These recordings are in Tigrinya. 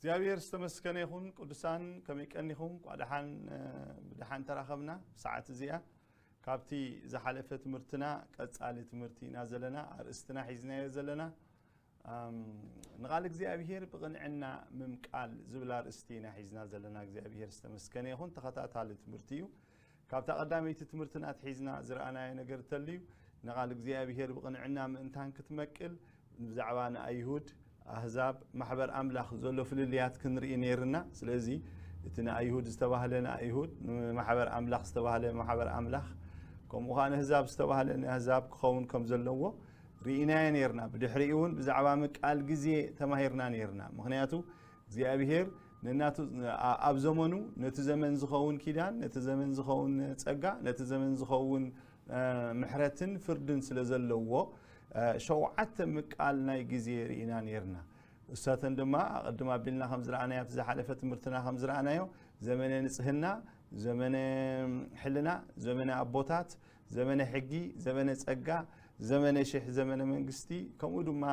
እግዚኣብሔር ዝተመስገነ ይኹን። ቅዱሳን ከመይ ቀኒኹም? እንኳዕ ደሓን፣ እ፣ ብደሓን ተራኸብና። ሰዓት እዚኣ ካብቲ ዝሓለፈ ትምህርትና ቀጻሊ ትምህርቲ ኢና ዘለና። ኣርእስትና ሒዝናዮ ዘለና፣ ኣም፣ ንቓል እግዚኣብሔር ብቕንዕና ምምቃል ዝብል ኣርእስቲ ኢና ሒዝና ዘለና። እግዚኣብሔር ዝተመስገነ ይኹን። ተኸታታሊ ትምህርቲ እዩ። ካብታ ቀዳመይቲ ትምህርትና ኣትሒዝና ዝረኣናዮ ነገር እንተልዩ፣ ንቓል እግዚኣብሔር ብቕንዕና ምእንታን ክትመቅል፣ ብዛዕባ ንኣይሁድ፣ ኣህዛብ፣ ማሕበር ኣምላኽ ዘሎ ፍልልያት ክንርኢ ነይርና። ስለዚ እቲ ንኣይሁድ ዝተባህለ ንኣይሁድ፣ ንማሕበር ኣምላኽ ዝተባህለ ማሕበር ኣምላኽ፣ ከምኡ ኸዓ ንህዛብ ዝተባህለ ንህዛብ ክኸውን ከም ዘለዎ ርኢናዮ ነይርና። ብድሕሪኡ እውን ብዛዕባ ምቃል ግዜ ተማሂርና ነይርና። ምኽንያቱ እግዚኣብሔር ንናቱ፣ ኣ-፣ ኣብ ዘመኑ ነቲ ዘመን ዝኸውን ኪዳን፣ ነቲ ዘመን ዝኸውን ጸጋ፣ ነቲ ዘመን ዝኸውን፣ እ፣ ምሕረትን ፍርድን ስለ ዘለዎ፣ እ፣ ሸውዓተ ምቃል ናይ ግዜ ርኢና ነይርና። እሳተን ድማ ኣቐድም ኣቢልና ከም ዝረኣናዮ፣ ኣብቲ ዝሓለፈ ትምህርትና ከም ዝረኣናዮ፣ ዘመነ ንጽህና፣ ዘመነ ሕልና፣ ዘመነ ኣቦታት፣ ዘመነ ሕጊ፣ ዘመነ ጸጋ፣ ዘመነ ሽሕ፣ ዘመነ መንግስቲ፣ ከምኡ ድማ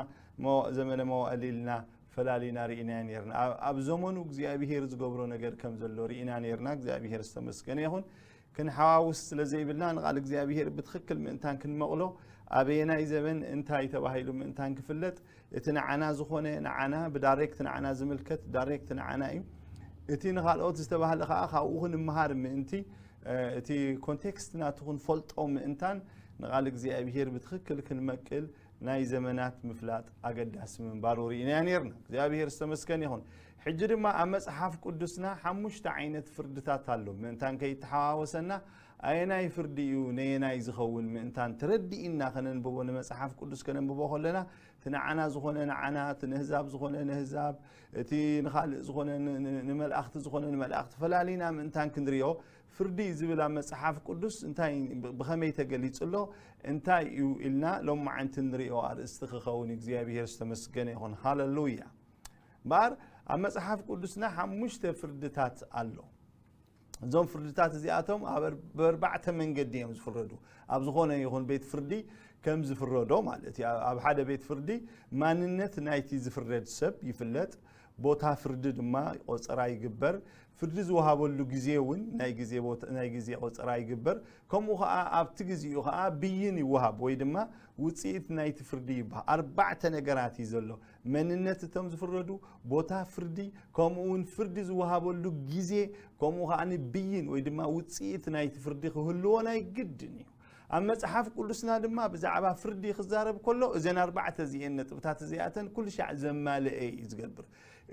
መዋ-፣ ዘመነ መዋእል ኢልና ፈላሊና ርኢናዮ ነይርና። ኣብ፣ ኣብ ዘመኑ እግዚኣብሔር ዝገብሮ ነገር ከም ዘሎ ርኢና ነይርና። እግዚኣብሔር ዝተመስገነ ይኹን። ክንሓዋውስ ስለ ዘይብልና፣ ንቓል እግዚኣብሔር ብትኽክል ምእንታን ክንመቕሎ፣ ኣበየናይ ዘመን እንታይ ተባሂሉ ምእንታን ክፍለጥ፣ እቲ ንዓና ዝኾነ፣ ንዓና ብዳይሬክት ንዓና ዝምልከት፣ ዳይሬክት ንዓና እዩ። እቲ ንኻልኦት ዝተባህለ ኸዓ ካብኡ ክንምሃር ምእንቲ፣ እ፣ እቲ ኮንቴክስት ናቱ ክንፈልጦ ምእንታን፣ ንቓል እግዚኣብሔር ብትኽክል ክንመቅል ናይ ዘመናት ምፍላጥ ኣገዳሲ ምንባሩ ርኢናዮ ነይርና። እግዚኣብሔር ዝተመስገነ ይኹን። ሕጂ ድማ ኣብ መጽሓፍ ቅዱስና ሓሙሽተ ዓይነት ፍርድታት ኣሎ። ምእንታን ከይተሓዋወሰና፣ ኣየናይ ፍርዲ እዩ ነየናይ ዝኸውን ምእንታን ተረዲእና ከነንብቦ፣ ንመጽሓፍ ቅዱስ ከነንብቦ ከለና፣ እቲ ንዓና ዝኾነ ንዓና፣ እቲ ንህዛብ ዝኾነ ንህዛብ፣ እቲ ንኻልእ ዝኾነ ን-፣ ን-፣ ንመላእኽቲ ዝኾነ ንመላእኽቲ ፈላሊና ምእንታን ክንሪኦ፣ ፍርዲ ዝብል ኣብ መጽሓፍ ቅዱስ እንታይ፣ ብ-፣ ብኸመይ ተገሊጹ ኣሎ፣ እንታይ እዩ ኢልና ሎማዓንቲ ንሪኦ ኣርእስቲ ክኸውን እዩ። እግዚኣብሔር ዝተመስገነ ይኹን። ሃለሉያ። እምበኣር ኣብ መጽሓፍ ቅዱስና ሓሙሽተ ፍርድታት ኣሎ። እዞም ፍርድታት እዚኣቶም ኣብ ኣር-፣ ብኣርባዕተ መንገዲ እዮም ዝፍረዱ። ኣብ ዝኾነ ይኹን ቤት ፍርዲ ከም ዝፍረዶ ማለት እዩ። ኣብ፣ ኣብ ሓደ ቤት ፍርዲ ማንነት ናይቲ ዝፍረድ ሰብ ይፍለጥ። ቦታ ፍርዲ ድማ ቆጸራ ይግበር። ፍርዲ ዝወሃበሉ ግዜ እውን ናይ ግዜ ቦታ፣ ናይ ግዜ ቆጸራ ይግበር። ከምኡ ኸዓ ኣብቲ ግዜኡ ኸዓ ብይን ይወሃብ ወይ ድማ ውጽኢት ናይቲ ፍርዲ ይበሃል። ኣርባዕተ ነገራት እዩ ዘሎ። መንነት እቶም ዝፍረዱ፣ ቦታ ፍርዲ፣ ከምኡ እውን ፍርዲ ዝወሃበሉ ግዜ፣ ከምኡ ኸዓ ብይን ወይ ድማ ውጽኢት ናይቲ ፍርዲ ክህልዎ ናይ ግድን እዩ። ኣብ መጽሓፍ ቅዱስና ድማ ብዛዕባ ፍርዲ ክዛረብ ከሎ፣ እዘን ኣርባዕተ እዚኤን ነጥብታት እዚኣተን ኩሉ ሻዕ ዘማልአ እዩ ዝገብር።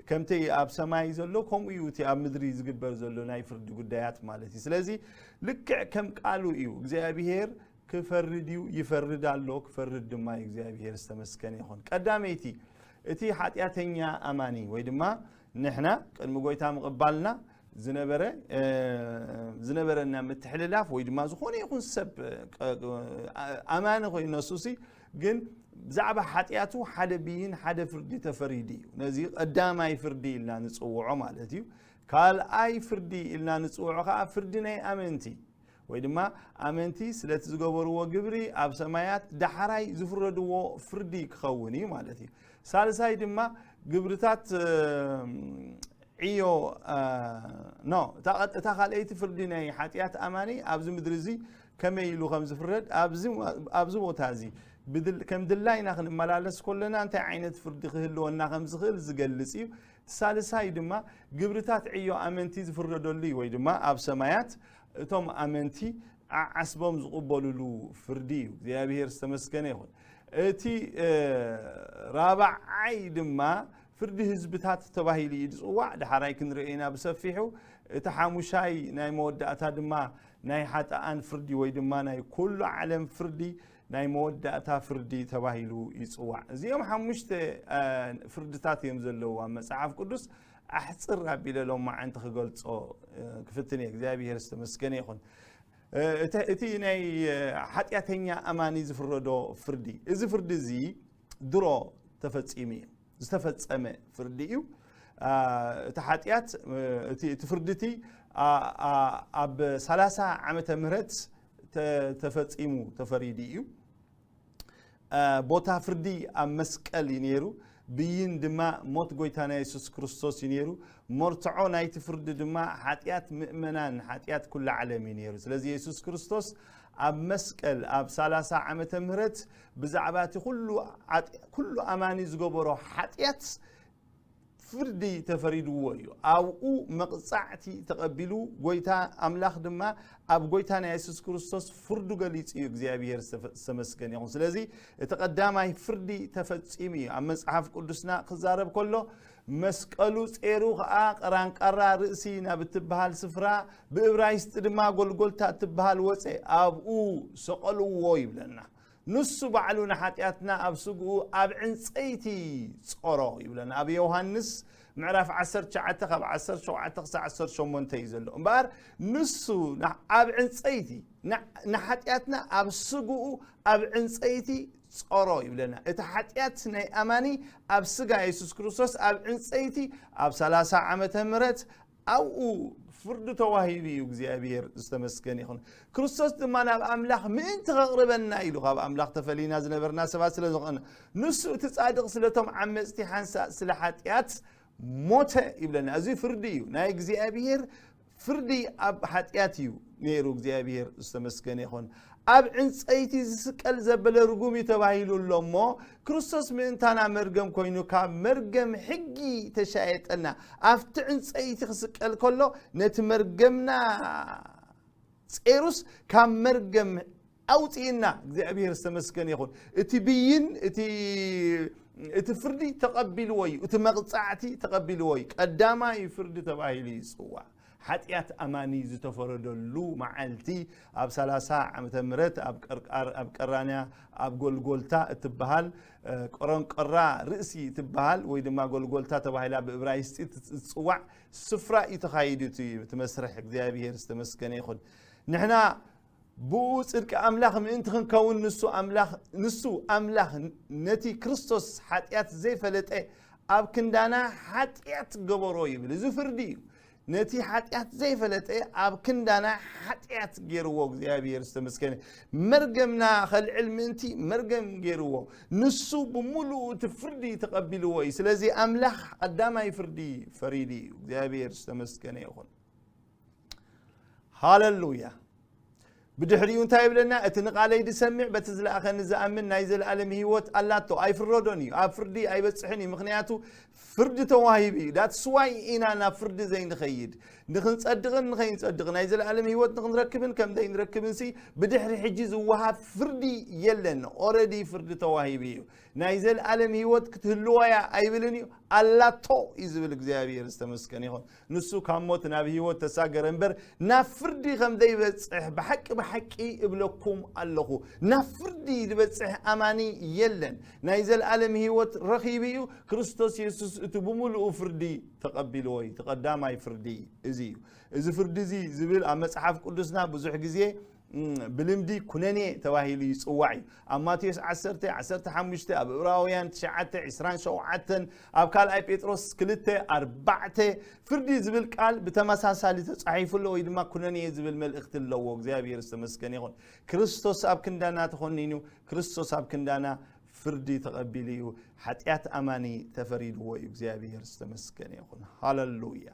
ከምቲ ኣብ ሰማይ ዘሎ፣ ከምኡ እዩ እቲ ኣብ ምድሪ ዝግበር ዘሎ ናይ ፍርዲ ጉዳያት ማለት እዩ። ስለዚ ልክዕ ከም ቃሉ እዩ። እግዚኣብሔር ክፈርድ እዩ፣ ይፈርድ ኣሎ፣ ክፈርድ ድማ እዩ። እግዚኣብሔር ዝተመስገነ ይኹን። ቀዳመይቲ፣ እቲ ሓጢኣተኛ ኣማኒ ወይ ድማ ንሕና ቅድሚ ጎይታ ምቕባልና ዝነበረ፣ እ፣ ዝነበረና ምትሕልላፍ ወይ ድማ ዝኾነ ይኹን ሰብ፣ እ፣ ቀ-፣ እ፣ ኣማኒ ኮይኑ ንሱሲ ግን ብዛዕባ ሓጢኣቱ ሓደ ብይን፣ ሓደ ፍርዲ ተፈሪዱ እዩ። ነዚ ቀዳማይ ፍርዲ ኢልና ንጽውዖ ማለት እዩ። ካልኣይ ፍርዲ ኢልና ንጽውዖ ኸዓ ፍርዲ ናይ ኣመንቲ ወይ ድማ ኣመንቲ ስለቲ ዝገበርዎ ግብሪ ኣብ ሰማያት ዳሕራይ ዝፍረድዎ ፍርዲ ክኸውን እዩ ማለት እዩ። ሳልሳይ ድማ ግብርታት፣ እ፣ ዕዮ፣ እ፣ ኖ፣ እታ ቀ-፣ እታ ካልኣይቲ ፍርዲ ናይ ሓጢኣት ኣማኒ ኣብዚ ምድሪ እዚ ከመይ ኢሉ ከም ዝፍረድ፣ ኣብዚ፣ ኣብዚ ቦታ እዚ ብድል-፣ ከም ድላይና ክንመላለስ ከለና እንታይ ዓይነት ፍርዲ ክህልወና ከም ዝኽእል ዝገልጽ እዩ። ሳልሳይ ድማ ግብርታት ዕዮ ኣመንቲ ዝፍረደሉ እዩ፣ ወይ ድማ ኣብ ሰማያት እቶም ኣመንቲ ዓዓስቦም ዝቕበሉሉ ፍርዲ እዩ። እግዚኣብሔር ዝተመስገነ ይኹን። እቲ፣ እ፣ ራብዓይ ድማ ፍርዲ ህዝብታት ተባሂሉ እዩ ዝጽዋዕ። ዳሕራይ ክንርእዮ ኢና ብሰፊሑ። እቲ ሓሙሻይ ናይ መወዳእታ ድማ ናይ ሓጥኣን ፍርዲ ወይ ድማ ናይ ኩሉ ዓለም ፍርዲ፣ ናይ መወዳእታ ፍርዲ ተባሂሉ ይጽዋዕ። እዚኦም ሓሙሽተ፣ እ፣ ፍርድታት እዮም ዘለዉ ኣብ መጽሓፍ ቅዱስ። ኣሕጽር ኣቢለ ሎማዓንቲ ክገልጾ፣ እ፣ ክፍትን እየ። እግዚኣብሔር ዝተመስገነ ይኹን። እ፣ እቲ፣ እቲ ናይ፣ እ፣ ሓጢኣተኛ ኣማኒ ዝፍረዶ ፍርዲ፣ እዚ ፍርዲ እዚ ድሮ ተፈጺሙ እዩ። ዝተፈጸመ ፍርዲ እዩ። አ፣ እቲ ሓጢኣት፣ እ፣ እቲ፣ እቲ ፍርዲ እቲ፣ አ፣ አ፣ ኣብ ሰላሳ ዓመተ ምህረት ተ-፣ ተፈጺሙ፣ ተፈሪዱ እዩ። አ፣ ቦታ ፍርዲ ኣብ መስቀል እዩ ነይሩ። ብይን ድማ ሞት ጎይታና የሱስ ክርስቶስ እዩ ነይሩ። መርትዖ ናይቲ ፍርዲ ድማ ሓጢኣት ምእመናን፣ ሓጢኣት ኩላ ዓለም እዩ ነይሩ። ስለዚ የሱስ ክርስቶስ ኣብ መስቀል ኣብ ሰላሳ ዓመተ ምህረት ብዛዕባ እቲ ኩሉ ዓጥ-፣ ኩሉ ኣማኒ ዝገበሮ ሓጢኣት ፍርዲ ተፈሪድዎ እዩ። ኣብኡ መቕጻዕቲ ተቐቢሉ፣ ጎይታ ኣምላኽ ድማ ኣብ ጎይታና የሱስ ክርስቶስ ፍርዱ ገሊጹ እዩ። እግዚኣብሔር ዝተፈ-፣ ዝተመስገነ ይኹን። ስለዚ እቲ ቀዳማይ ፍርዲ ተፈጺሙ እዩ። ኣብ መጽሓፍ ቅዱስና ክዛረብ ከሎ፣ መስቀሉ ጼሩ ኸኣ ቀራንቃራ ርእሲ ናብ እትበሃል ስፍራ፣ ብእብራይስጢ ድማ ጎልጎልታ እትበሃል ወጸ፣ ኣብኡ ሰቐልዎ ይብለና። ንሱ ባዕሉ ንሓጢኣትና ኣብ ስግኡ ኣብ ዕንጸይቲ ጾሮ ይብለና። ኣብ ዮሃንስ ምዕራፍ ዓሰርተ ትሽዓተ ካብ ዓሰርተ ሸውዓተ ክሳዕ ዓሰርተ ሸሞንተ እዩ ዘሎ። እምበኣር ንሱ ና-፣ ኣብ ዕንጸይቲ ና-፣ ንሓጢኣትና ኣብ ስግኡ ኣብ ዕንጸይቲ ጾሮ ይብለና። እቲ ሓጢኣት ናይ ኣማኒ ኣብ ስጋ የሱስ ክርስቶስ ኣብ ዕንጸይቲ ኣብ ሰላሳ ዓመተ ምህረት ኣብኡ ፍርዲ ተዋሂቡ እዩ። እግዚኣብሔር ዝተመስገነ ይኹን። ክርስቶስ ድማ ናብ ኣምላኽ ምእንቲ ከቕርበና ኢሉ፣ ካብ ኣምላኽ ተፈሊና ዝነበርና ሰባት ስለ ዝኾነ፣ ንሱ እቲ ጻድቕ ስለቶም ዓመጽቲ ሓንሳእ ስለ ሓጢኣት ሞተ ይብለና። እዚ ፍርዲ እዩ። ናይ እግዚኣብሔር ፍርዲ ኣብ ሓጢኣት እዩ ነይሩ። እግዚኣብሔር ዝተመስገነ ይኹን። ኣብ ዕንጸይቲ ዝስቀል ዘበለ ርጉም እዩ ተባሂሉ ኣሎ እሞ፣ ክርስቶስ ምእንታና መርገም ኮይኑ ካብ መርገም ሕጊ ተሻየጠና። ኣብቲ ዕንጸይቲ ክስቀል ከሎ ነቲ መርገምና ጼሩስ ካብ መርገም ኣውጽእና። እግዚኣብሔር ዝተመስገነ ይኹን። እቲ ብይን፣ እቲ፣ እቲ ፍርዲ ተቐቢልዎ እዩ። እቲ መቕጻዕቲ ተቐቢልዎ እዩ። ቀዳማይ ፍርዲ ተባሂሉ ይጽዋዕ። ሓጢኣት ኣማኒ ዝተፈረደሉ መዓልቲ ኣብ ሰላሳ ዓመተ ምህረት ኣብ ቀርቃር-፣ ኣብ ቀራንያ፣ ኣብ ጎልጎልታ እትበሃል፣ እ፣ ቆረንቆራ ርእሲ እትበሃል ወይ ድማ ጎልጎልታ ተባሂላ ብእብራይስጢ እትጽዋዕ ስፍራ እዩ ተኻይዱ እቲ፣ እቲ መስርሕ። እግዚኣብሔር ዝተመስገነ ይኹን። ንሕና ብኡ ጽድቂ ኣምላኽ ምእንቲ ክንከውን ንሱ ኣምላኽ፣ ንሱ ኣምላኽ ነቲ ክርስቶስ ሓጢኣት ዘይፈለጠ ኣብ ክንዳና ሓጢኣት ገበሮ ይብል። እዚ ፍርዲ እዩ። ነቲ ሓጢኣት ዘይፈለጠ ኣብ ክንዳና ሓጢኣት ገይርዎ። እግዚኣብሔር ዝተመስገነ። መርገምና ከልዕል ምእንቲ መርገም ገይርዎ። ንሱ ብምሉኡ እቲ ፍርዲ ተቐቢልዎ እዩ። ስለዚ ኣምላኽ ቀዳማይ ፍርዲ ፈሪዱ እዩ። እግዚኣብሔር ዝተመስገነ ይኹን። ሃለሉያ። ብድሕሪኡ እንታይ ይብለና? እቲ ንቓለይ ዝሰምዕ፣ በቲ ዝለኣኸኒ ዝኣምን ናይ ዘለኣለም ህይወት ኣላቶ። ኣይፍረዶን እዩ፣ ኣብ ፍርዲ ኣይበጽሕን እዩ። ምኽንያቱ ፍርዲ ተዋሂቡ እዩ። ዳትስ ዋይ ኢና ናብ ፍርዲ ዘይንኸይድ። ንኽንጸድቕን ንኸይንጸድቕን፣ ናይ ዘለኣለም ህይወት ንኽንረክብን ከም ዘይንረክብን ሲ ብድሕሪ ሕጂ ዝወሃብ ፍርዲ የለን። ኦረዲ ፍርዲ ተዋሂቡ እዩ። ናይ ዘለኣለም ህይወት ክትህልዋ እያ ኣይብልን እዩ፣ ኣላቶ እዩ ዝብል። እግዚኣብሔር ዝተመስገነ ይኹን። ንሱ ካብ ሞት ናብ ህይወት ተሳገረ እምበር ናብ ፍርዲ ከም ዘይበጽሕ ብሓቂ ብሓቂ እብለኩም ኣለኹ። ናብ ፍርዲ ዝበጽሕ ኣማኒ የለን። ናይ ዘለኣለም ህይወት ረኺቡ እዩ። ክርስቶስ የሱስ እቲ ብምሉኡ ፍርዲ ተቐቢልዎ እዩ። እቲ ቀዳማይ ፍርዲ እዚ እዩ። እዚ ፍርዲ እዚ ዝብል ኣብ መጽሓፍ ቅዱስና ብዙሕ ግዜ፣ እም፣ ብልምዲ ኩነኔ ተባሂሉ ይጽዋዕ እዩ። ኣብ ማቴዎስ ዓሰርተ፣ ዓሰርተ ሓሙሽተ፣ ኣብ ዕብራውያን ትሽዓተ፣ ዕስራን ሸውዓተን፣ ኣብ ካልኣይ ጴጥሮስ ክልተ፣ ኣርባዕተ፣ ፍርዲ ዝብል ቃል ብተመሳሳሊ ተጻሒፉ ኣሎ፣ ወይ ድማ ኩነኔ ዝብል መልእኽቲ ኣለዎ። እግዚኣብሔር ዝተመስገነ ይኹን። ክርስቶስ ኣብ ክንዳና ተኾኒኑ፣ ክርስቶስ ኣብ ክንዳና ፍርዲ ተቐቢሉ እዩ። ሓጢኣት ኣማኒ ተፈሪድዎ እዩ። እግዚኣብሔር ዝተመስገነ ይኹን። ሃለሉያ።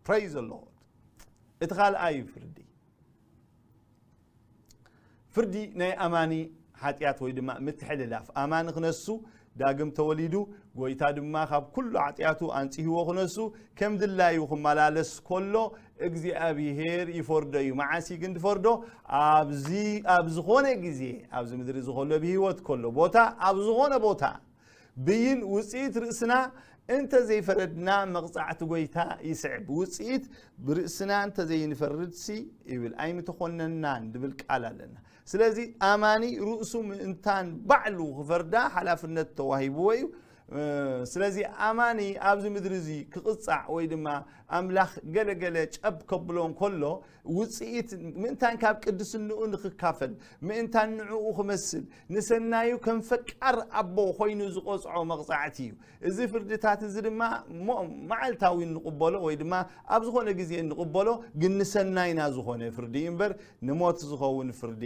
Praise the Lord። እቲ ካልኣይ ፍርዲ፣ ፍርዲ ናይ ኣማኒ ሓጢኣት ወይ ድማ ምትሕልላፍ። ኣማኒ ክነሱ ዳግም ተወሊዱ፣ ጎይታ ድማ ካብ ኩሉ ሓጢኣቱ ኣንጽህዎ ክነሱ፣ ከም ድላዩ ክመላለስ ከሎ እግዚኣብሔር ይፈርዶ እዩ። መዓስ እዩ ግን ዝፈርዶ? ኣብዚ፣ ኣብ ዝኾነ ግዜ፣ ኣብዚ ምድሪ እዚ ከሎ፣ ብህይወት ከሎ፣ ቦታ፣ ኣብ ዝኾነ ቦታ ብይን ውጽኢት ርእስና እንተ ዘይፈረድና መቕጻዕቲ ጎይታ ይስዕብ። ውጽኢት ብርእስና እንተ ዘይንፈርድሲ ይብል፣ ኣይምተኾነናን ዝብል ቃል ኣለና። ስለዚ ኣማኒ ርእሱ ምእንታን ባዕሉ ክፈርዳ ሓላፍነት ተዋሂብዎ እዩ። እ፣ ስለዚ ኣማኒ ኣብዚ ምድሪ እዚ ክቕጻዕ ወይ ድማ ኣምላኽ ገለ ገለ ጨብ ከብሎ እንከሎ፣ ውጽኢት ምእንታን ካብ ቅድስንኡ ንኽካፈል፣ ምእንታን ንዕኡ ክመስል፣ ንሰናዩ ከም ፈቃር ኣቦ ኮይኑ ዝቖጽዖ መቕጻዕቲ እዩ። እዚ ፍርድታት እዚ ድማ ሞ-፣ መዓልታዊ እንቕበሎ ወይ ድማ ኣብ ዝኾነ ግዜ እንቕበሎ፣ ግን ንሰናይና ዝኾነ ፍርዲ እዩ እምበር ንሞት ዝኸውን ፍርዲ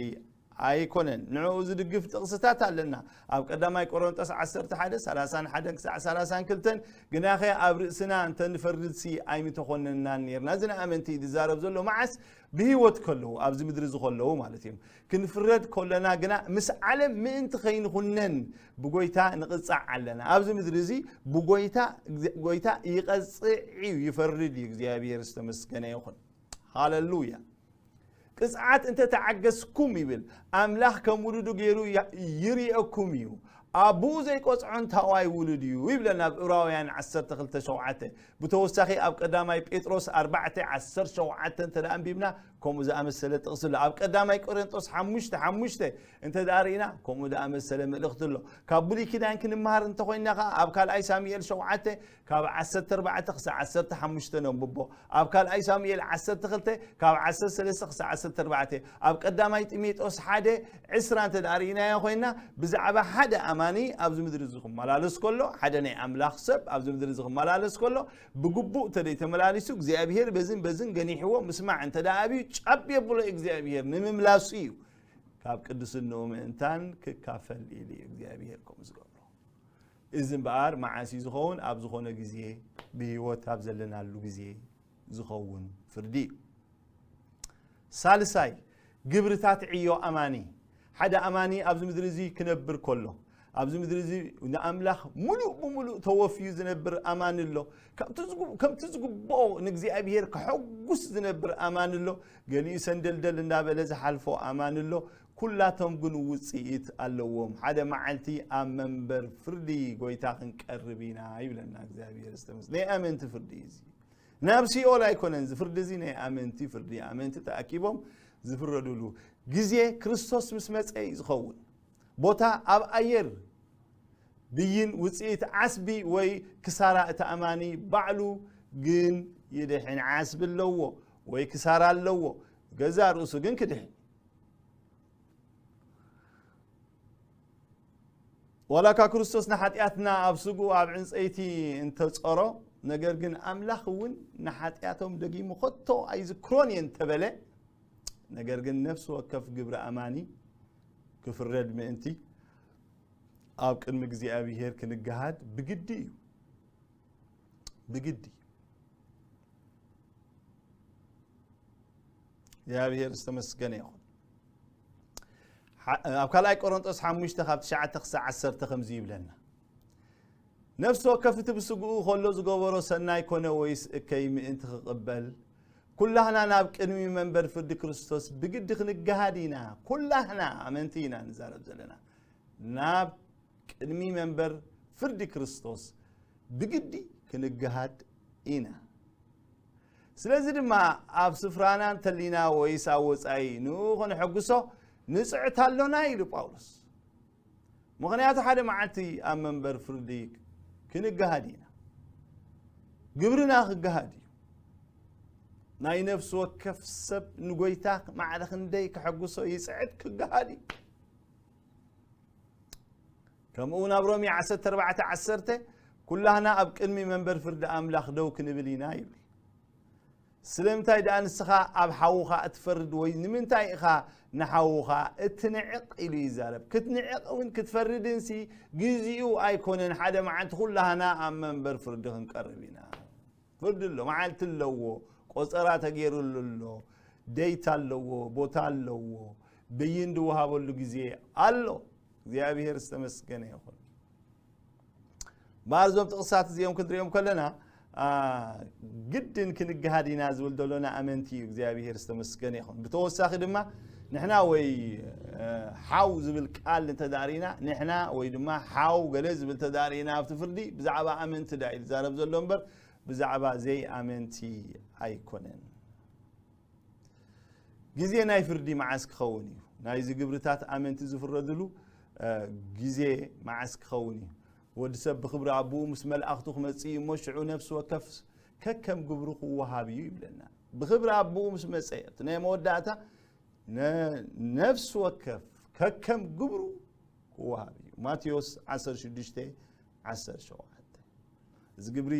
ኣይኮነን። ንዕኡ ዝድግፍ ጥቕስታት ኣለና። ኣብ ቀዳማይ ቆሮንጦስ ዓሰርተ ሓደ፣ ሰላሳን ሓደን ክሳዕ ሰላሳን ክልተን፣ "ግናኸ ኣብ ርእስና እንተ ንፈርድሲ ኣይምተኾነናን ኔርና?" እዚ ንኣመንቲ እዩ ዝዛረብ ዘሎ። መዓስ? ብህይወት ከለዉ፣ ኣብዚ ምድሪ እዚ ከለዉ ማለት እዮም። ክንፍረድ ከለና ግና ምስ ዓለም ምእንቲ ከይንኹነን ብጎይታ ንቕጻዕ ኣለና። ኣብዚ ምድሪ እዚ ብጎይታ፣ ጎይታ ይቐጽዕ እዩ፣ ይፈርድ እዩ። እግዚኣብሔር ዝተመስገነ ይኹን። ሃለሉያ። "ቅጽዓት እንተ ተዓገስኩም" ይብል፣ "ኣምላኽ ከም ውሉዱ ገይሩ ያ-፣ ይርእየኩም እዩ። ኣቦኡ ዘይቆጽዖ እንታዋይ ውሉድ እዩ" ይብለና ኣብ ዕብራውያን ዓሰርተ ክልተ ሸውዓተ። ብተወሳኺ ኣብ ቀዳማይ ጴጥሮስ ኣርባዕተ ዓሰርተ ሸውዓተ እንተ ደኣ ኣንቢብና፣ ከምኡ ዝኣመሰለ ጥቕሲ ኣሎ። ኣብ ቀዳማይ ቆሮንጦስ ሓሙሽተ ሓሙሽተ እንተ ደኣ ርኢና፣ ከምኡ ዝኣመሰለ መልእኽቲ ኣሎ። ካብ ብሉይ ኪዳን ክንመሃር እንተኾይንና ኸዓ፣ ኣብ ካልኣይ ሳሙኤል ሸውዓተ ካብ ዓሰርተ ኣርባዕተ ክሳዕ ዓሰርተ ሓሙሽተ ነንብቦ። ኣብ ካልኣይ ሳሙኤል ዓሰርተ ክልተ ካብ ዓሰርተ ሰለስተ ክሳዕ ዓሰርተ ኣርባዕተ። ኣብ ቀዳማይ ጢሞቴዎስ ሓደ ዕስራ እንተ ደኣ ርኢናዮ ኮይንና፣ ብዛዕባ ሓደ ኣማኒ ኣብዚ ምድሪ እዚ ክመላለስ ከሎ፣ ሓደ ናይ ኣምላኽ ሰብ ኣብዚ ምድሪ እዚ ክመላለስ ከሎ፣ ብግቡእ እንተ ደይተመላሊሱ፣ እግዚኣብሔር በዝን በዝን ገኒሕዎ ምስማዕ እንተ ደኣ ኣብዩ፣ ጫብ የብሎ እግዚኣብሔር ንምምላሱ እዩ። ካብ ቅድስንኡ ምእንታን ክካፈል ኢሉ እዩ እግዚኣብሔር ከምኡ ዝገብሮ። እዚ እምበኣር መዓስ እዩ ዝኸውን? ኣብ ዝኾነ ግዜ፣ ብህይወት ኣብ ዘለናሉ ግዜ ዝኸውን ፍርዲ እዩ። ሳልሳይ፣ ግብርታት ዕዮ ኣማኒ። ሓደ ኣማኒ ኣብዚ ምድሪ እዚ ክነብር ከሎ፣ ኣብዚ ምድሪ እዚ ንኣምላኽ ሙሉእ ብሙሉእ ተወፍዩ ዝነብር ኣማኒ ኣሎ። ከምቲ ዝጉ-፣ ከምቲ ዝግብኦ ንእግዚኣብሔር ከሐጉስ ዝነብር ኣማኒ ኣሎ። ገሊኡ ሰንደልደል እንዳበለ ዝሓልፎ ኣማኒ ኣሎ። ኩላቶም ግን ውጽኢት ኣለዎም። ሓደ መዓልቲ ኣብ መንበር ፍርዲ ጎይታ ክንቀርብ ኢና ይብለና እግዚኣብሔር ዝተመስ-፣ ናይ ኣመንቲ ፍርዲ እዩ እዚ። ናብ ሲኦል ኣይኮነን እዚ ፍርዲ እዚ፣ ናይ ኣመንቲ ፍርዲ፣ ኣመንቲ ተኣኪቦም ዝፍረዱሉ ግዜ ክርስቶስ ምስ መጸ እዩ ዝኸውን። ቦታ ኣብ ኣየር ብይን ውጽኢት ዓስቢ ወይ ክሳራ እቲ ኣማኒ ባዕሉ ግን ይድሕን። ዓስቢ ኣለዎ ወይ ክሳራ ኣለዎ፣ ገዛ ርእሱ ግን ክድሕን። ዋላ እኳ ክርስቶስ ንሓጢኣትና ኣብ ስግኡ ኣብ ዕንጸይቲ እንተጸሮ፣ ነገር ግን ኣምላኽ እውን ንሓጢኣቶም ደጊሙ ከቶ ኣይዝክሮን እየ እንተበለ፣ ነገር ግን ነፍሲ ወከፍ ግብሪ ኣማኒ ክፍረድ ምእንቲ ኣብ ቅድሚ እግዚኣብሔር ክንገሃድ ብግዲ እዩ። ብግዲ። እግዚኣብሔር ዝተመስገነ ይኹን። ሓ-፣ ኣብ ካልኣይ ቆሮንጦስ ሓሙሽተ ካብ ትሽዓተ ክሳዕ ዓሰርተ ከምዚ ይብለና። ነፍሲ ወከፍ እቲ ብስግኡ ከሎ ዝገበሮ ሰናይ ኮነ ወይስ እከይ ምእንቲ ክቕበል፣ ኩላህና ናብ ቅድሚ መንበር ፍርዲ ክርስቶስ ብግዲ ክንገሃድ ኢና። ኩላህና ኣመንቲ ኢና ንዛረብ ዘለና። ናብ ቅድሚ መንበር ፍርዲ ክርስቶስ ብግዲ ክንገሃድ ኢና። ስለዚ ድማ ኣብ ስፍራና እንተሊና ወይስ ኣብ ወጻኢ ንኡ ከነሐጉሶ ንጽዕት ኣሎና ኢሉ ጳውሎስ። ምኽንያቱ ሓደ መዓልቲ ኣብ መንበር ፍርዲ ክንገሃድ ኢና። ግብርና ክገሃድ እዩ። ናይ ነፍሲ ወከፍ ሰብ ንጎይታ ማዕረ ክንደይ ከሐጉሶ ይጽዕት ክገሃድ እዩ። ከምኡ እውን ኣብ ሮሜ ዓሰርተ ኣርባዕተ ዓሰርተ፣ "ኩላህና ኣብ ቅድሚ መንበር ፍርዲ ኣምላኽ ደው ክንብል ኢና" ይብል። ስለምንታይ ደኣ ንስኻ ኣብ ሓውኻ እትፈርድ ወይ ንምንታይ ኢኻ ንሓውኻ እትንዕቕ? ኢሉ ይዛረብ። ክትንዕቕ እውን ክትፈርድንሲ ግዜኡ ኣይኮነን። ሓደ መዓልቲ ኩላህና ኣብ መንበር ፍርዲ ክንቀርብ ኢና። ፍርዲ ኣሎ፣ መዓልቲ ኣለዎ፣ ቆጸራ ተገይሩሉ ኣሎ፣ ደይት ኣለዎ፣ ቦታ ኣለዎ፣ ብይን ዝወሃበሉ ግዜ ኣሎ። እግዚኣብሔር ዝተመስገነ ይኹን። እምበኣር እዞም ጥቕሳት እዚኦም ክንሪኦም ከለና፣ አ፣ ግድን ክንገሃድ ኢና ዝብል ዘሎ ንኣመንቲ እዩ። እግዚኣብሔር ዝተመስገነ ይኹን። ብተወሳኺ ድማ ንሕና ወይ፣ እ፣ ሓው ዝብል ቃል እንተዳእሪና፣ ንሕና ወይ ድማ ሓው ገለ ዝብል ተዳእሪና ኣብቲ ፍርዲ ብዛዕባ ኣመንቲ ዳ እዩ ዝዛረብ ዘሎ እምበር ብዛዕባ ዘይኣመንቲ ኣይኮነን። ግዜ ናይ ፍርዲ መዓስ ክኸውን እዩ? ናይዚ ግብርታት ኣመንቲ ዝፍረድሉ፣ እ፣ ግዜ መዓስ ክኸውን እዩ? ወዲ ሰብ ብኽብሪ ኣቦኡ ምስ መላእኽቱ ክመጽእ እዩ እሞ፣ ሽዑ ነፍሲ ወከፍ ከከም ግብሩ ክወሃብ እዩ ይብለና። ብኽብሪ ኣቦኡ ምስ መጸ፣ እቲ ናይ መወዳእታ ነ-፣ ነፍሲ ወከፍ ከከም ግብሩ ክወሃብ እዩ። ማቴዎስ ዓሰርተ ሽዱሽተ ዓሰርተ ሸውዓተ። እዚ ግብሪ፣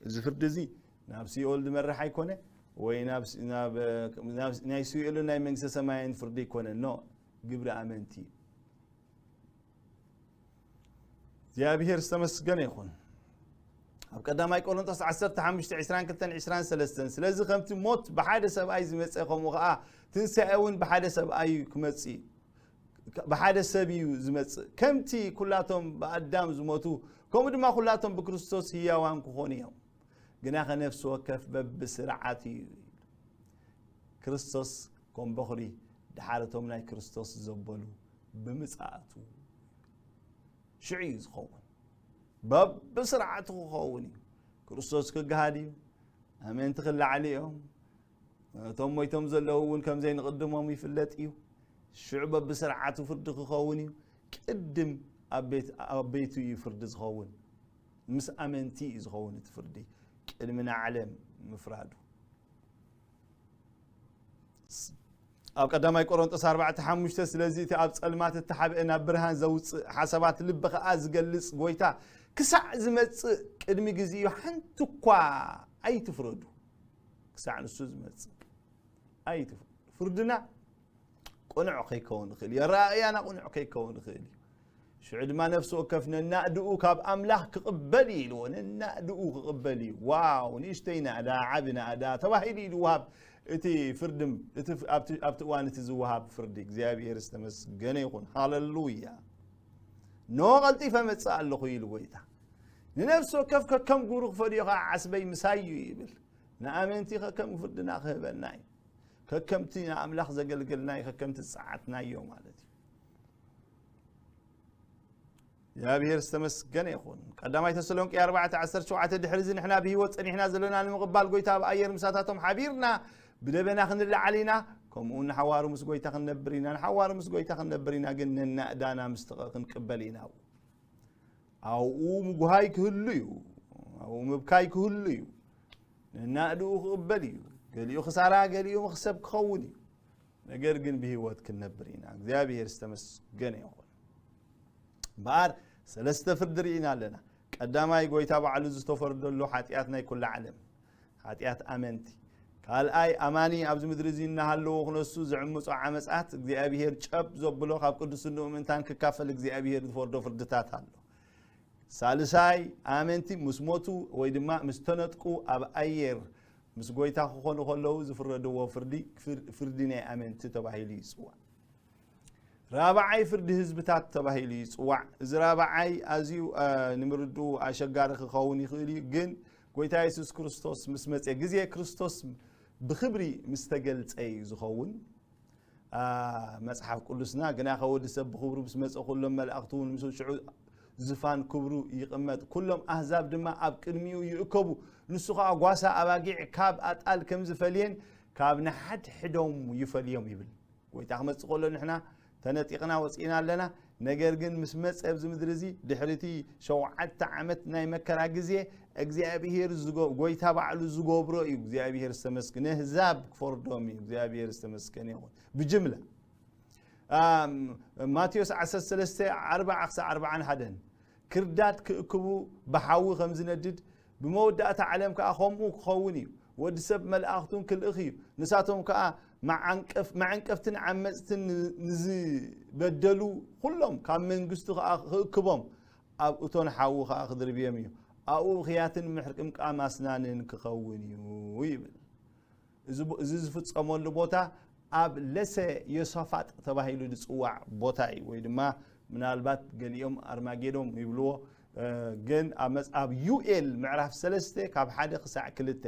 እዚ ፍርዲ እዚ ናብ ሲኦል ዝመርሕ ኣይኮነ፣ ወይ ናብ ሲ-፣ ናብ፣ ናብ ናይ ሲኦልን ናይ መንግስተ ሰማይን ፍርዲ ኣይኮነ። ኖ። ግብሪ ኣመንቲ እዩ። እግዚኣብሔር ዝተመስገነ ይኹን። ኣብ ቀዳማይ ቆሮንቶስ ዓሰርተ ሓሙሽተ ዕስራን ክልተን ዕስራን ሰለስተን፣ ስለዚ ከምቲ ሞት ብሓደ ሰብኣይ ዝመጸ፣ ከምኡ ኸዓ ትንሳኤ እውን ብሓደ ሰብኣይ እዩ ክመጽእ እዩ። ብሓደ ሰብ እዩ ዝመጽእ። ከምቲ ኩላቶም ብኣዳም ዝሞቱ፣ ከምኡ ድማ ኩላቶም ብክርስቶስ ህያዋን ክኾኑ እዮም። ግናኸ ነፍሲ ወከፍ በብስርዓት እዩ። ክርስቶስ ከም በኹሪ ድሓር እቶም ናይ ክርስቶስ ዘበሉ ብምጽኣቱ ሽዑ እዩ ዝኸውን። በብስርዓቱ ክኸውን እዩ። ክርስቶስ ክገሃድ እዩ። ኣመንቲ ክለዓሉ እዮም። እቶም ሞይቶም ዘለዉ እውን ከም ዘይንቕድሞም ይፍለጥ እዩ። ሽዑ በብስርዓቱ ፍርዲ ክኸውን እዩ። ቅድም ኣብ ቤት-፣ ኣብ ቤቱ እዩ ፍርዲ ዝኸውን። ምስ ኣመንቲ እዩ ዝኸውን እቲ ፍርዲ፣ ቅድሚ ንዓለም ምፍራዱ። ኣብ ቀዳማይ ቆሮንጦስ ኣርባዕተ ሓሙሽተ፣ ስለዚ እቲ ኣብ ጸልማት እተሓብአ ናብ ብርሃን ዘውጽእ፣ ሓሳባት ልቢ ኸኣ ዝገልጽ ጐይታ ክሳዕ ዝመጽእ ቅድሚ ግዜኡ ሓንቲ እኳ ኣይትፍረዱ። ክሳዕ ንሱ ዝመጽእ ኣይትፍረዱ። ፍርድና ቅኑዕ ከይከውን ይኽእል እዩ። ኣረኣእያና ቅኑዕ ከይከውን ይኽእል እዩ። ሽዑ ድማ ነፍሲ ወከፍ ነናእድኡ ካብ ኣምላኽ ክቕበል እዩ ኢልዎ። ነናእድኡ ክቕበል እዩ። ዋው፣ ንእሽተይ ናእዳ፣ ዓቢ ናእዳ ተባሂሉ እዩ ዝወሃብ። እቲ ፍርዲ፣ እቲ ፍ-፣ ኣብቲ፣ ኣብቲ እዋን እቲ ዝወሃብ ፍርዲ እግዚኣብሔር ዝተመስገነ ይኹን። ሃሌሉያ። ኖ ቀልጢፈ መጽእ ኣለኹ ኢሉ ጐይታ። ንነፍሲ ወከፍ ከከም ግብሩ ክፈድዮ ኸዓ ዓስበይ ምሳይ እዩ ይብል። ንኣመንቲ ከከም ፍርድና ክህበና እዩ። ከከምቲ ንኣምላኽ ዘገልገልናዮ፣ ከከምቲ ዝጸዓትናዮ ማለት እዩ። እግዚኣብሔር ዝተመስገነ ይኹን። ቀዳማይ ተሰሎንቄ ኣርባዕተ ዓሰርተ ሸውዓተ፣ ድሕሪ እዚ ንሕና ብህይወት ጸኒሕና ዘለና ንምቕባል ጐይታ ኣብ ኣየር ምሳታቶም ሓቢርና ብደበና ክንለዓል ኢና፣ ከምኡ እውን ንሓዋሩ ምስ ጐይታ ክንነብር ኢና። ንሓዋሩ ምስ ጐይታ ክንነብር ኢና፣ ግን ነናእዳና ምስ ተቐ-፣ ክንቅበል ኢና። ኣብኡ ምጉሃይ ክህሉ እዩ። ኣብኡ ምብካይ ክህሉ እዩ። ነናእድኡ ክቕበል እዩ። ገሊኡ ክሳራ፣ ገሊኡ መኽሰብ ክኸውን እዩ። ነገር ግን ብህይወት ክንነብር ኢና። እግዚኣብሔር ዝተመስገነ ይኹን። እምበኣር ሰለስተ ፍርዲ ርኢና ኣለና። ቀዳማይ፣ ጐይታ ባዕሉ ዝተፈርደሉ ሓጢኣት ናይ ኩላ ዓለም፣ ሓጢኣት ኣመንቲ። ካልኣይ፣ ኣማኒ ኣብዚ ምድሪ እዚ እናሃለዉ ክነሱ ዘዕምጾ ዓመጻት እግዚኣብሔር ጨብ ዘብሎ፣ ካብ ቅዱስንኡ ምእንታን ክካፈል እግዚኣብሔር ዝፈርዶ ፍርድታት ኣሎ። ሳልሳይ፣ ኣመንቲ ምስ ሞቱ ወይ ድማ ምስ ተነጥቁ ኣብ ኣየር ምስ ጐይታ ክኾኑ ከለዉ ዝፍረድዎ ፍርዲ፣ ፍር-፣ ፍርዲ ናይ ኣመንቲ ተባሂሉ ይጽዋዕ። ራብዓይ፣ ፍርዲ ህዝብታት ተባሂሉ ይጽዋዕ። እዚ ራብዓይ ኣዝዩ፣ እ፣ ንምርድኡ ኣሸጋሪ ክኸውን ይኽእል እዩ፣ ግን ጐይታ የሱስ ክርስቶስ ምስ መጸ፣ ግዜ ክርስቶስ ብኽብሪ ምስ ተገልጸ እዩ ዝኸውን። አ፣ መጽሓፍ ቅዱስና፣ ግናኸ ወዲ ሰብ ብኽብሩ ምስ መጸ፣ ኩሎም መላእኽቱ እውን ምስኡ ሽዑ ዝፋን ክብሩ ይቕመጥ፣ ኩሎም ኣህዛብ ድማ ኣብ ቅድሚኡ ይእከቡ። ንሱ ኸኣ ጓሳ ኣባጊዕ ካብ ኣጣል ከም ዝፈልየን ካብ ንሓድሕዶም ይፈልዮም ይብል። ጐይታ ክመጽእ ከሎ ንሕና ተነጢቕና ወጺእና ኣለና። ነገር ግን ምስ መጸ ኣብዚ ምድሪ እዚ ድሕሪ እቲ ሸውዓተ ዓመት ናይ መከራ ግዜ እግዚኣብሔር ዝገ-፣ ጐይታ ባዕሉ ዝገብሮ እዩ። እግዚኣብሔር ዝተመስገነ፣ ነህዛብ ክፈርዶም እዩ። እግዚኣብሔር ዝተመስገነ ይኹን። ብጅምላ፣ ኣም፣ ማቴዎስ ዓሰርተ ሰለስተ ኣርባዓ ክሳዕ ኣርብዓን ሓደን፣ ክርዳድ ክእክቡ ብሓዊ ከም ዝነድድ፣ ብመወዳእታ ዓለም ከኣ ከምኡ ክኸውን እዩ። ወዲ ሰብ መላእኽቱን ክልእኽ እዩ። ንሳቶም ከኣ መዓንቀፍ-፣ መዓንቀፍትን ዓመጽትን ን-፣ ንዝበደሉ ኩሎም ካብ መንግስቱ ከኣ ክእክቦም፣ ኣብ እቶን ሓዊ ከኣ ክድርብዮም እዩ። ኣብኡ ብኽያትን ምሕርቅምቃም ኣስናንን ክኸውን እዩ ይብል። እዚ ቦ-፣ እዚ ዝፍጸመሉ ቦታ ኣብ ለሰ ዮሳፋጥ ተባሂሉ ዝጽዋዕ ቦታ እዩ፣ ወይ ድማ ምናልባት ገሊኦም ኣርማጌዶም ይብልዎ። እ፣ ግን ኣብ መጽ-፣ ኣብ ዩኤል ምዕራፍ ሰለስተ ካብ ሓደ ክሳዕ ክልተ፣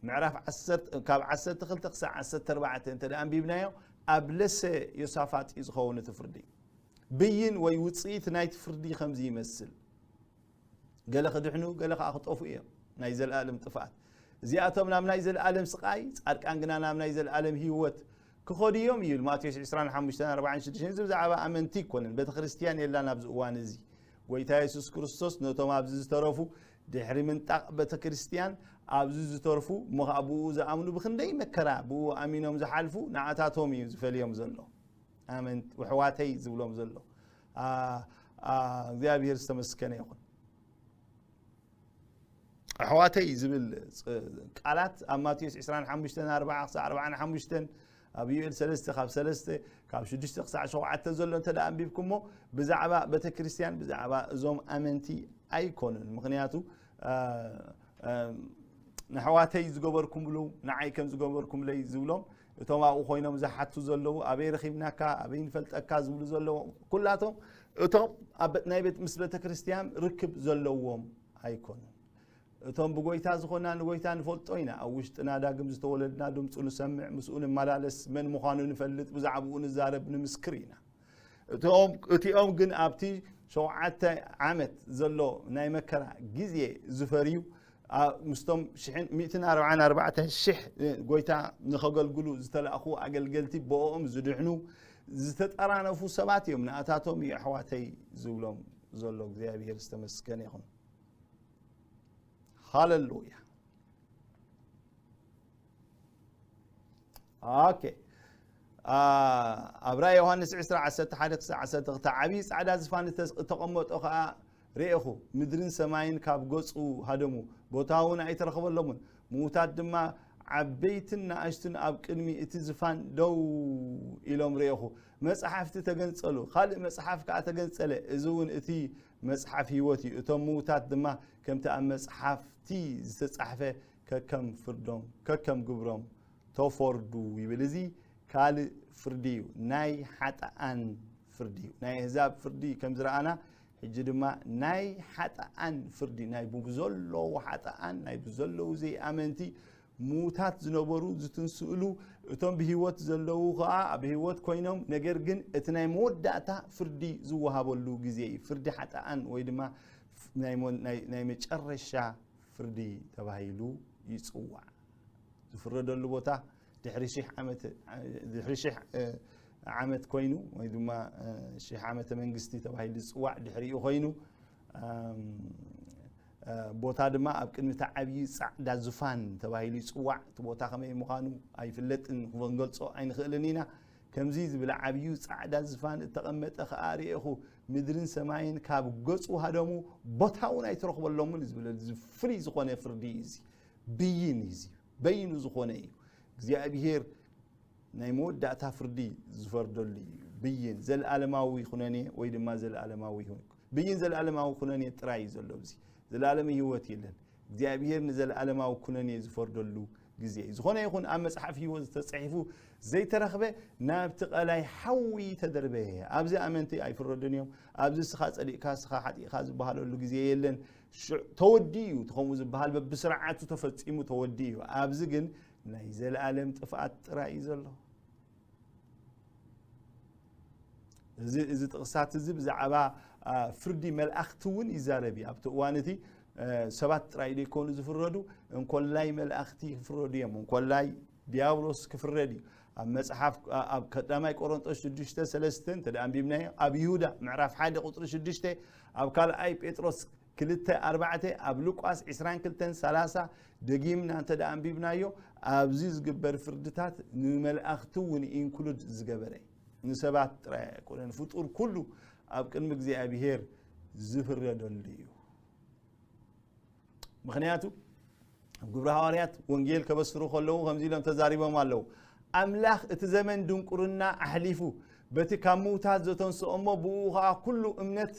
ምዕራፍ ዓሰርተ፣ ካብ ዓሰርተ ክልተ ክሳዕ ዓሰርተ ኣርባዕተ እንተ ደኣ ኣንቢብናዮ፣ ኣብ ለሰ ዮሳፋጥ እዩ ዝኸውን እቲ ፍርዲ። ብይን ወይ ውጽኢት ናይቲ ፍርዲ ከምዚ ይመስል። ገለ ክድሕኑ፣ ገለ ከኣ ክጠፍኡ እዮም። ናይ ዘለኣለም ጥፍኣት። እዚኣቶም ናብ ናይ ዘለኣለም ስቓይ፣ ጻድቃን ግና ናብ ናይ ዘለኣለም ህይወት ክኸዱ እዮም ይብል ማቴዎስ ዕስራን ሓሙሽተን ኣርባዓን ሽዱሽተን። እዚ ብዛዕባ ኣመንቲ ኣይኮነን። ቤተ ክርስቲያን የላን ኣብዚ እዋን እዚ። ጐይታ የሱስ ክርስቶስ ነቶም ኣብዚ ዝተረፉ፣ ድሕሪ ምንጣቕ ቤተ ክርስቲያን ኣብዚ ዝተርፉ፣ እሞ ኸኣ ብኡ ዝኣምኑ ብኽንደይ መከራ ብኡ ኣሚኖም ዝሓልፉ፣ ንኣታቶም እዩ ዝፈልዮም ዘሎ። ኣመንቲ፣ ኣሕዋተይ ዝብሎም ዘሎ። ኣ-፣ ኣ-፣ እግዚኣብሔር ዝተመስገነ ይኹን። ኣሕዋተይ ዝብል ፅ-፣ ቃላት ኣብ ማቴዎስ ዕስራን ሓሙሽተን ኣርባዓ ክሳዕ ኣርባዓን ሓሙሽተን፣ ኣብ ዩኤል ሰለስተ ካብ ሰለስተ፣ ካብ ሽዱሽተ ክሳዕ ሸውዓተ ዘሎ እንተ ደኣ ኣንቢብኩሞ፣ ብዛዕባ ቤተ ክርስቲያን፣ ብዛዕባ እዞም ኣመንቲ ኣይኮኑን። ምኽንያቱ፣ እ፣ እ፣ ንኣሕዋተይ ዝገበርኩምሉ፣ ንዓይ ከም ዝገበርኩምለይ ዝብሎም፣ እቶም ኣብኡ ኮይኖም ዝሓቱ ዘለዉ፣ ኣበይ ረኺብናካ፣ ኣበይ ንፈልጠካ ዝብሉ ዘለዉ፣ ኩላቶም እቶም ኣብ ናይ ቤት፣ ምስ ቤተ ክርስቲያን ርክብ ዘለዎም ኣይኮኑን። እቶም ብጎይታ ዝኾና ንጎይታ ንፈልጦ ኢና። ኣብ ውሽጥና ዳግም ዝተወለድና፣ ድምፁ ንሰምዕ፣ ምስኡ ንመላለስ፣ መን ምዃኑ ንፈልጥ፣ ብዛዕባኡ ንዛረብ፣ ንምስክር ኢና። እቲኦም፣ እቲኦም ግን ኣብቲ ሸውዓተ ዓመት ዘሎ ናይ መከራ ግዜ ዝፈርዩ፣ ኣ-፣ ምስቶም ሽሕን፣ ሚእትን ኣርባዓን ኣርባዕተን ሽሕ ጎይታ ንኸገልግሉ ዝተላእኹ ኣገልገልቲ፣ ብኦም ዝድሕኑ ዝተጠራነፉ ሰባት እዮም። ንኣታቶም እዩ ኣሕዋተይ ዝብሎም ዘሎ። እግዚኣብሔር ዝተመስገነ ይኹን። ሃሌሉያ። ኦኬ። አ፣ ኣብ ራእይ ዮሃንስ ዕስራ ዓሰርተ ሓደ ክሳዕ ዓሰርተ ክልተ፣ ዓብዪ ጻዕዳ ዝፋን እተ-፣ እተቐመጦ ኸኣ ርኤኹ። ምድርን ሰማይን ካብ ገጹ ሃደሙ፣ ቦታ እውን ኣይተረኽበሎምን። ምዉታት ድማ ዓበይትን ንኣሽቱን ኣብ ቅድሚ እቲ ዝፋን ደው ኢሎም ርኤኹ። መጽሓፍቲ ተገንጸሉ፣ ካልእ መጽሓፍ ከኣ ተገንጸለ። እዚ እውን እቲ መጽሓፍ ህይወት እዩ። እቶም ምዉታት ድማ ከምቲ ኣብ መጽሓፍቲ ዝተጻሕፈ ከከም ፍርዶም፣ ከከም ግብሮም ተፈርዱ ይብል። እዚ ካልእ ፍርዲ እዩ፣ ናይ ሓጥኣን ፍርዲ እዩ። ናይ ኣህዛብ ፍርዲ ከም ዝረኣና፣ ሕጂ ድማ ናይ ሓጥኣን ፍርዲ፣ ናይ ብዘለዉ ሓጥኣን፣ ናይ ብዘለዉ ዘይኣመንቲ፣ ምዉታት ዝነበሩ ዝትንስእሉ፣ እቶም ብህይወት ዘለዉ ኸኣ ኣብ ህይወት ኮይኖም፣ ነገር ግን እቲ ናይ መወዳእታ ፍርዲ ዝወሃበሉ ግዜ እዩ። ፍርዲ ሓጥኣን ወይ ድማ ናይ ሞ-፣ ናይ፣ ናይ መጨረሻ ፍርዲ ተባሂሉ ይጽዋዕ። ዝፍረደሉ ቦታ ድሕሪ ሽሕ ዓመት፣ ድሕሪ ሽሕ፣ እ፣ ዓመት ኮይኑ፣ ወይ ድማ፣ እ፣ ሽሕ ዓመተ መንግስቲ ተባሂሉ ዝጽዋዕ ድሕሪኡ ኮይኑ፣ ኣም፣ እ፣ ቦታ ድማ ኣብ ቅድሚ እቲ ዓብዪ ጻዕዳ ዙፋን ተባሂሉ ይጽዋዕ። እቲ ቦታ ከመይ ምዃኑ ኣይፍለጥን፣ ክንገልጾ ኣይንኽእልን ኢና። ከምዚ ዝብል ዓብዩ ጻዕዳ ዝፋን እተቐመጠ ኸኣ ርኤኹ፣ ምድርን ሰማይን ካብ ገጹ ሃደሙ፣ ቦታ እውን ኣይተረኽበሎምን እዩ ዝብል። እዚ ፍሉይ ዝኾነ ፍርዲ እዩ እዚ። ብይን እዩ እዚ። በይኑ ዝኾነ እዩ። እግዚኣብሄር ናይ መወዳእታ ፍርዲ ዝፈርደሉ እዩ። ብይን፣ ዘለኣለማዊ ኩነኔ ወይ ድማ ዘለኣለማዊ ይኹን። ብይን ዘለኣለማዊ ኩነኔ ጥራይ እዩ ዘሎ ኣብዚ። ዘለኣለም ህይወት የለን። እግዚኣብሄር ንዘለኣለማዊ ኩነኔ ዝፈርደሉ ግዜ እዩ። ዝኾነ ይኹን ኣብ መጽሓፍ ህይወት ዝተጻሒፉ ዘይተረኽበ ናብቲ ቀላይ ሓዊ ተደርበየ። ኣብዚ ኣመንቲ ኣይፍረዱን እዮም። ኣብዚ እስኻ ጸዲቕካ፣ እስኻ ሓጢእካ ዝበሃለሉ ግዜ የለን። ሽዑ ተወዲኡ እዩ። እቲ ከምኡ ዝበሃል በብስርዓቱ ተፈጺሙ ተወዲኡ እዩ። ኣብዚ ግን ናይ ዘለኣለም ጥፍኣት ጥራይ እዩ ዘሎ። እዚ፣ እዚ ጥቕሳት እዚ ብዛዕባ፣ አ፣ ፍርዲ መላእኽቲ እውን ይዛረብ እዩ። ኣብቲ እዋን እቲ፣ አ፣ ሰባት ጥራይ ዘይኮኑ ዝፍረዱ፣ እንኮላይ መላእኽቲ ክፍረዱ እዮም። እንኮላይ ዲያብሎስ ክፍረድ እዩ። ኣብ መጽሓፍ፣ አ፣ ኣብ ቀዳማይ ቆሮንጦስ ሽዱሽተ ሰለስተ እንተ ደኣ ኣንቢብናዮ፣ ኣብ ይሁዳ ምዕራፍ ሓደ ቁጽሪ ሽዱሽተ፣ ኣብ ካልኣይ ጴጥሮስ ክልተ ኣርባዕተ፣ ኣብ ሉቃስ ዕስራን ክልተን ሰላሳ፣ ደጊምና እንተ ደኣ ኣንቢብናዮ፣ ኣብዚ ዝግበር ፍርድታት ንመላእኽቲ እውን ኢንክሉድ ዝገበረ እዩ። ንሰባት ጥራይ ኣይኮነን፣ ፍጡር ኩሉ ኣብ ቅድሚ እግዚኣብሄር ዝፍረደሉ እዩ። ምኽንያቱ ኣብ ግብሪ ሃዋርያት ወንጌል ከበስሩ ከለዉ ከምዚ ኢሎም ተዛሪቦም ኣለዉ። ኣምላኽ እቲ ዘመን ድንቁርና ኣሕሊፉ በቲ ካብ ምዉታት ዘተንስኦ እሞ ብኡ ኸኣ ኩሉ እምነት፣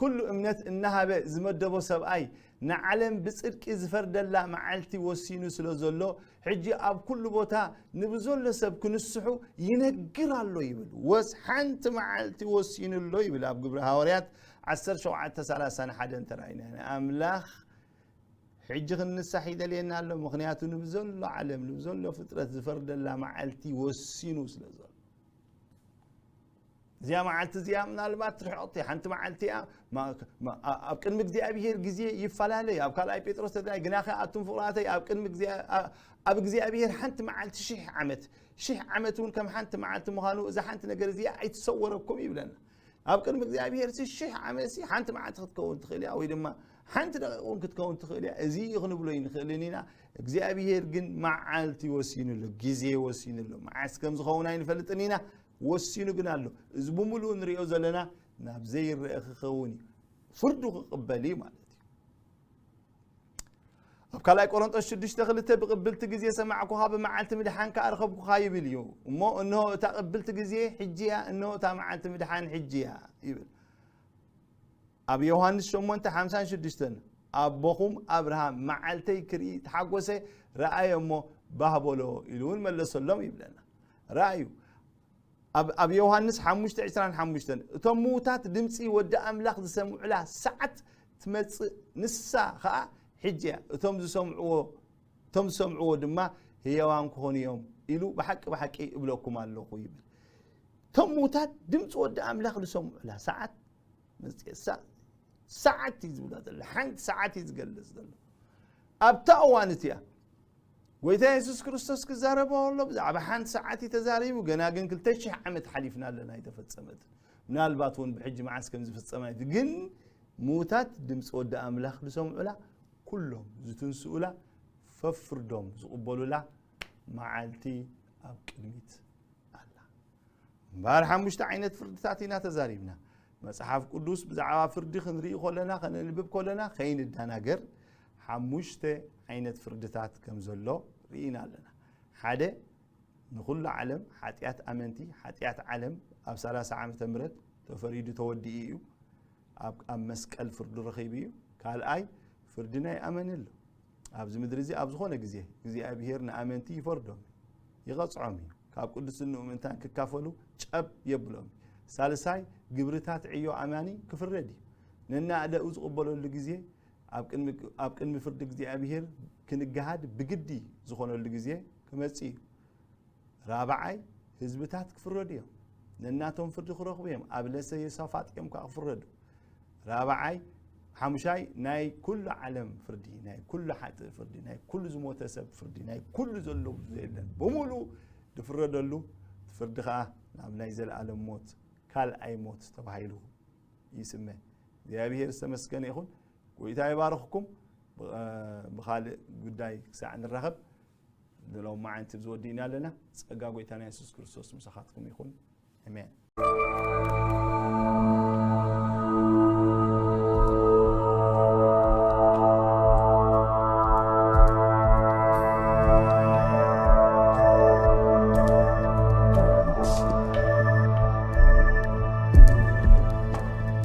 ኩሉ እምነት እናሃበ ዝመደቦ ሰብኣይ ንዓለም ብጽድቂ ዝፈርደላ መዓልቲ ወሲኑ ስለ ዘሎ፣ ሕጂ ኣብ ኩሉ ቦታ ንብዘሎ ሰብ ክንስሑ ይነግር ኣሎ ይብል። ወስ ሓንቲ መዓልቲ ወሲኑ ኣሎ ይብል ኣብ ግብሪ ሃዋርያት ዓሰርተ ሸውዓተ ሰላሳ ንሓደ እንተረኣይና። ንኣምላኽ ሕጂ ክንንሳሕ ይደልየና ኣሎ። ምኽንያቱ ንብዘሎ ዓለም፣ ንብዘሎ ፍጥረት ዝፈርደላ መዓልቲ ወሲኑ ስለ ዘሎ። እዚኣ መዓልቲ እዚኣ ምናልባት ርሕቕቲ ሓንቲ መዓልቲ እያ። ማ-፣ ማ-፣ ኣ-፣ ኣብ ቅድሚ እግዚኣብሄር ግዜ ይፈላለ እዩ። ኣብ ካልኣይ ጴጥሮስ ተድላይ ግናኸ ኣቱም ፍቑራተይ ኣብ ቅድሚ እግዚኣብ-፣ ኣ-፣ ኣብ እግዚኣብሄር ሓንቲ መዓልቲ ሽሕ ዓመት፣ ሽሕ ዓመት እውን ከም ሓንቲ መዓልቲ ምዃኑ እዛ ሓንቲ ነገር እዚኣ ኣይትሰወረኩም ይብለና። ኣብ ቅድሚ እግዚኣብሄር ሲ ሽሕ ዓመት ሲ ሓንቲ መዓልቲ ክትከውን ትኽእል እያ፣ ወይ ድማ ሓንቲ ደቂቕ እውን ክትከውን ትኽእል እያ። እዚ እዩ ክንብሎ ኣይንኽእልን ኢና። እግዚኣብሄር ግን መዓልቲ ወሲኑሉ፣ ግዜ ወሲኑሉ። መዓስ ከም ዝኸውን ኣይንፈልጥን ኢና፣ ወሲኑ ግን ኣሎ። እዚ ብምሉኡ ንሪኦ ዘለና ናብ ዘይረአ ክኸውን እዩ። ፍርዱ ክቕበል እዩ ማለት እዩ። ኣብ ካልኣይ ቆሮንጦስ ሽዱሽተ ክልተ፣ ብቕብልቲ ግዜ ሰማዕኩኻ፣ ብመዓልቲ ምድሓን ከኣ ረኸብኩኻ ይብል እዩ። እሞ እንሆ እታ ቅብልቲ ግዜ ሕጂ እያ፣ እንሆ እታ መዓልቲ ምድሓን ሕጂ እያ ይብል። ኣብ ዮሃንስ ሸሞንተ ሓምሳን ሽዱሽተን፣ ኣቦኹም ኣብርሃም መዓልተይ ክርኢ ተሓጎሰ፣ ረኣየ እሞ ባህ በሎ ኢሉ እውን መለሰሎም ይብለና። ረኣዩ። ኣብ ኣብ ዮሃንስ ሓሙሽተ ዕስራን ሓሙሽተን፣ እቶም ምዉታት ድምፂ ወዲ ኣምላኽ ዝሰምዑላ ሰዓት ትመፅእ፣ ንሳ ኸዓ ሕጂ እያ። እቶም ዝሰምዕዎ እቶም ዝሰምዕዎ ድማ ህያዋን ክኾኑ እዮም ኢሉ ብሓቂ ብሓቂ እብለኩም ኣለኹ ይብል። እቶም ምዉታት ድምፂ ወዲ ኣምላኽ ዝሰምዑላ ሰዓት መፅእ። ሰዓት እዩ ዝብላ ዘሎ፣ ሓንቲ ሰዓት እዩ ዝገልፅ ዘሎ። ኣብታ እዋን እቲኣ ጎይታ የሱስ ክርስቶስ ክዛረብ ከሎ ብዛዕባ ሓንቲ ሰዓት እዩ ተዛሪቡ። ገና ግን ክልተ ሽሕ ዓመት ሓሊፍና ኣለና ኣይተፈጸመትን። ምናልባት እውን ብሕጂ መዓስ ከም ዝፍጸም ኣይት ግን ምዉታት ድምፂ ወዲ ኣምላኽ ዝሰምዑላ፣ ኩሎም ዝትንስኡላ፣ ፈፍርዶም ዝቕበሉላ መዓልቲ ኣብ ቅድሚት ኣላ። እምበኣር ሓሙሽተ ዓይነት ፍርድታት ኢና ተዛሪብና። መጽሓፍ ቅዱስ ብዛዕባ ፍርዲ ክንርኢ ከለና፣ ከነንብብ ከለና ከይንደናገር ሓሙሽተ ዓይነት ፍርድታት ከም ዘሎ ርኢና ኣለና። ሓደ፣ ንኹሉ ዓለም ሓጢኣት ኣመንቲ፣ ሓጢኣት ዓለም ኣብ ሰላሳ ዓመተ ምህረት ተፈሪዱ ተወዲኡ እዩ። ኣብ ኣብ መስቀል ፍርዱ ረኺቡ እዩ። ካልኣይ፣ ፍርዲ ናይ ኣመኒ ኣሎ። ኣብዚ ምድሪ እዚ ኣብ ዝኾነ ግዜ እግዚኣብሄር ንኣመንቲ ይፈርዶም፣ ይቐጽዖም እዩ። ካብ ቅዱስንኡ ምእንታን ክካፈሉ ጨብ የብሎም። ሳልሳይ፣ ግብርታት ዕዮ ኣማኒ ክፍረድ እዩ። ነናእደኡ ዝቕበለሉ ግዜ፣ ኣብ ቅድሚ ኣብ ቅድሚ ፍርዲ እግዚኣብሄር ክንገሃድ ብግዲ ዝኾነሉ ግዜ ክመጽእ እዩ። ራብዓይ፣ ህዝብታት ክፍረዱ እዮም። ነናቶም ፍርዲ ክረኽቡ እዮም። ኣብ ለሰ የሳፋጥ እዮም ከዓ ክፍረዱ። ራብዓይ፣ ሓሙሻይ፣ ናይ ኩሉ ዓለም ፍርዲ፣ ናይ ኩሉ ሓጥእ ፍርዲ፣ ናይ ኩሉ ዝሞተ ሰብ ፍርዲ፣ ናይ ኩሉ ዘሎ ዘየለን ብምሉኡ ዝፍረደሉ ፍርዲ ከዓ ናብ ናይ ዘለኣለም ሞት፣ ካልኣይ ሞት ተባሂሉ ይስመ። እግዚኣብሔር ዝተመስገነ ይኹን። ጎይታ ይባርኽኩም። ብ-፣ ብኻልእ ጉዳይ ክሳዕ ንራኸብ ንሎሚ መዓልቲ ዝወዲእና ኣለና። ጸጋ ጎይታና የሱስ ክርስቶስ ምሳኻትኩም ይኹን። ኣሜን።